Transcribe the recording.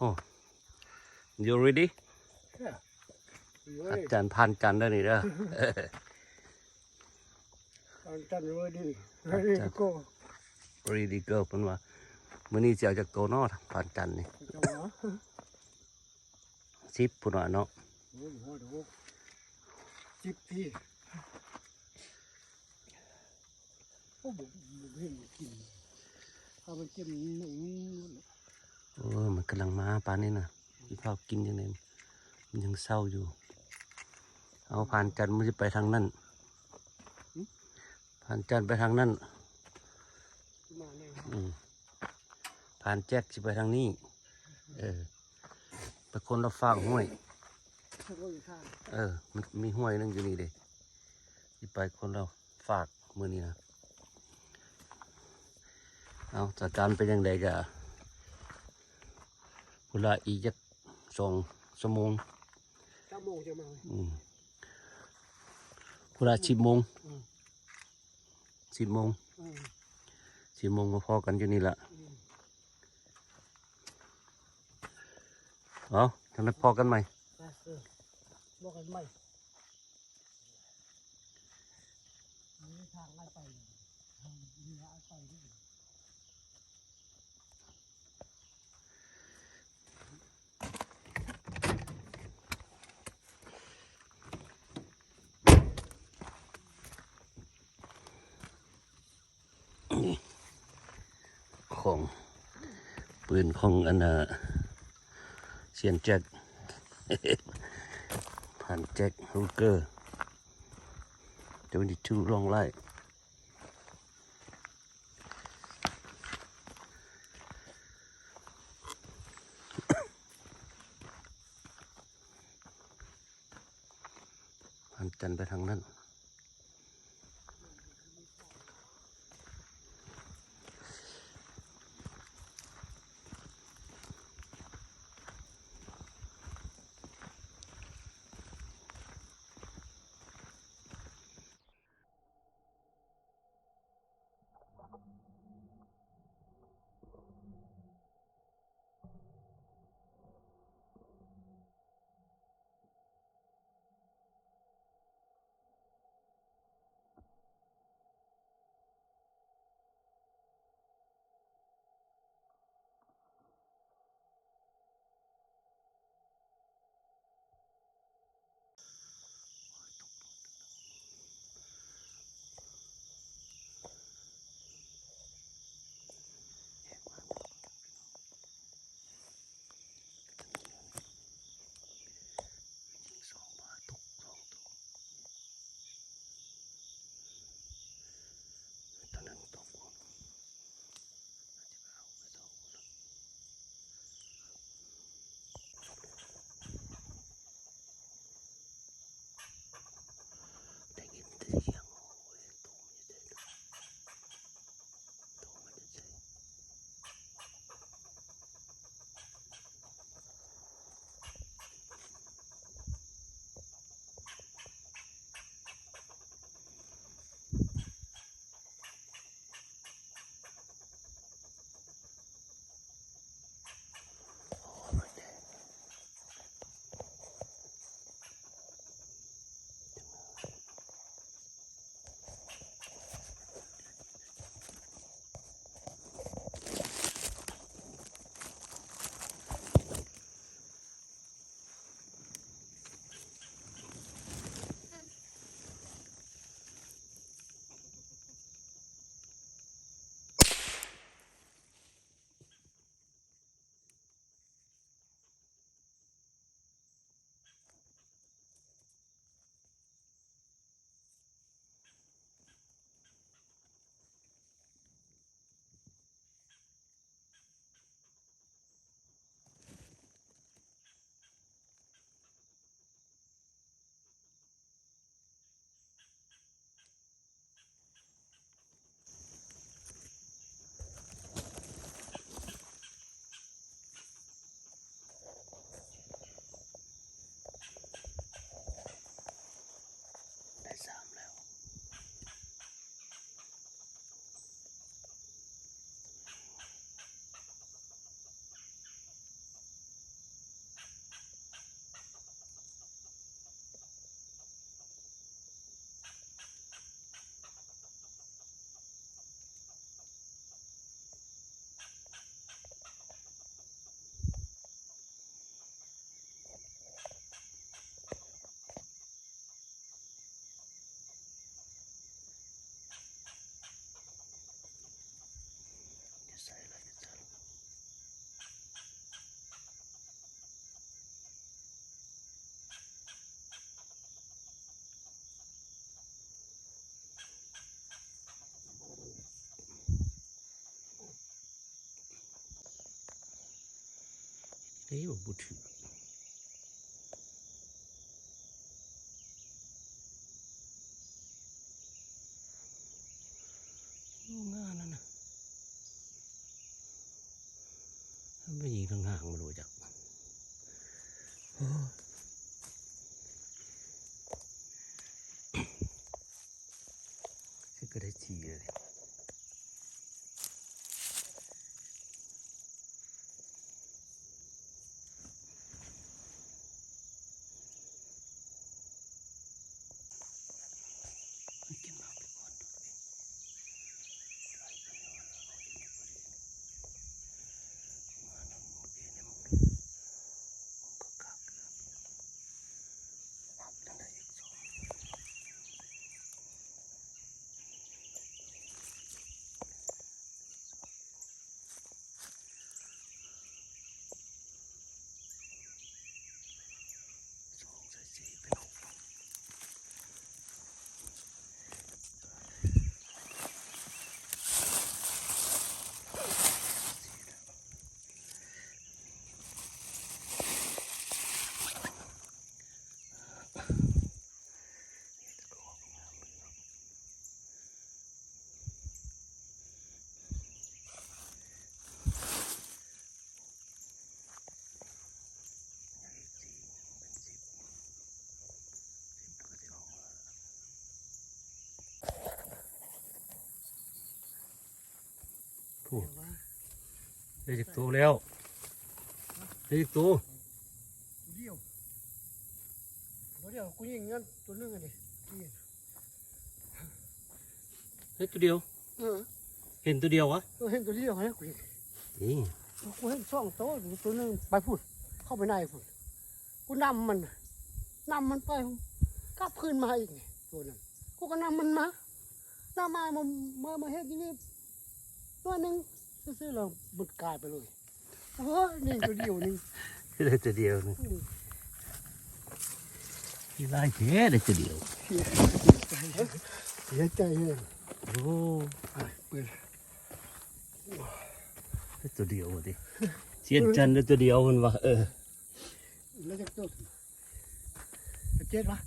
Oh, you ready? Yeah. ອາຈານ ຜ່ານຈັນເດີນີ້ເດີ. ຜ່ານຈັນ ready. Ready to go. Ready to go ເພິ່ນວ່າ. ມື້ນີ້ຊິເອົາຈັກໂຕເນາະ ຜ່ານຈັນນີ້? ສິບພຸ້ນວ່າເນາະ. ໂອ້ຍ ສິບຕິ. ໂອ້ ບໍ່ ບໍ່ເຫັນມັນກິນ ຖ້າມັນກິນ ມັນ ໂອ້ ມັນກຳລັງມາປານນີ້ນະ. ຊິພາກິນຈັ່ງໃດ ມັນຍັງເຊົ້າຢູ່. ເອົາ ຜ່ານຈັນມັນຊິໄປທາງນັ້ນ. ຫຶ? ຜ່ານຈັນໄປທາງນັ້ນ. ມາແລ້ວ. ອືມ. ຜ່ານແຈັກຊິໄປທາງນີ້. ເອີ ໄປຄົນລະຟາກຫ້ວຍ. ເອີ ມັນມີຫ້ວຍໜຶ່ງຢູ່ນີ້ເດ້. ຊິໄປຄົນລະຟາກມື້ນີ້ນະ. ເອົາ ສະຖານະການເປັນຈັ່ງໃດກະ ພຸ້ນລະ ອີກຈັກສອງຊົ່ວໂມງ. ຈັກໂມງຈະມາ? ອືມ ພຸ້ນລະ ສິບໂມງ. ອືມ. ສິບໂມງ. ອືມ. ສິບໂມງມາພໍ້ກັນຢູ່ນີ້ລະ. ອືມ. ເອົາ ຈັ່ງໃດພໍ້ກັນໃໝ່. ເອີ ພໍ້ກັນໃໝ່. ຂອງ ປືນຂອງອັນນ່າ ຊຽນແຈັກ ຜ່ານແຈັກ Ruger twenty-two long light. ຜ່ານຈັນໄປທາງນັ້ນ. ເອີ ບໍ່ຖືກ. ຢູ່ງານນັ້ນນະ ມັນໄປຍິງທາງຫາງບໍ່ຮູ້ຈັກ. ໂອ້ ຄືກະໄດ້ທີ່ເລີຍ. ໂອ້ ໄດ້ຈັກໂຕແລ້ວ? ໄດ້ຈັກໂຕ? ດຽວ ດຽວ ກູຍິງນັ້ນຕົວໜຶ່ງອັນນີ້ ໄດ້ໂຕດຽວ. ເອີ ເຫັນໂຕດຽວຫວາ? ເອີ ເຫັນໂຕດຽວຫັ້ນແຫຼະ ກູເຫັນ. ນີ້ ກູເຫັນສອງໂຕ ໂຕໜຶ່ງໄປພຸ້ນ ເຂົ້າໄປໃນພຸ້ນ. ກູນຳມັນ ນຳມັນໄປ ກັບຄືນມາອີກນີ້ ໂຕນັ້ນ ກູກໍນຳມັນມາ ນຳມາ ມາ ມາ ມາເຮັດຢູ່ນີ້ໜ້ອຍໜຶ່ງຊື່ໆ ແລ້ວມັນກາຍໄປເລີຍ. ໂອ້ຍ ນີ້ໂຕດຽວນີ້ ໄດ້ໂຕດຽວນີ້. ອືມ ທີ່ຫຼາຍແທ້ ໄດ້ໂຕດຽວ. ເສຍໃຈ ເສຍໃຈແຮງ. ໂອ້ ໄປ ເປີດ ໄດ້ໂຕດຽວຕິ ຊຽນຈັນໄດ້ໂຕດຽວເພິ່ນວ່າ. ເອີ ແລ້ວຈັກໂຕ? ເຈັດຫວາ?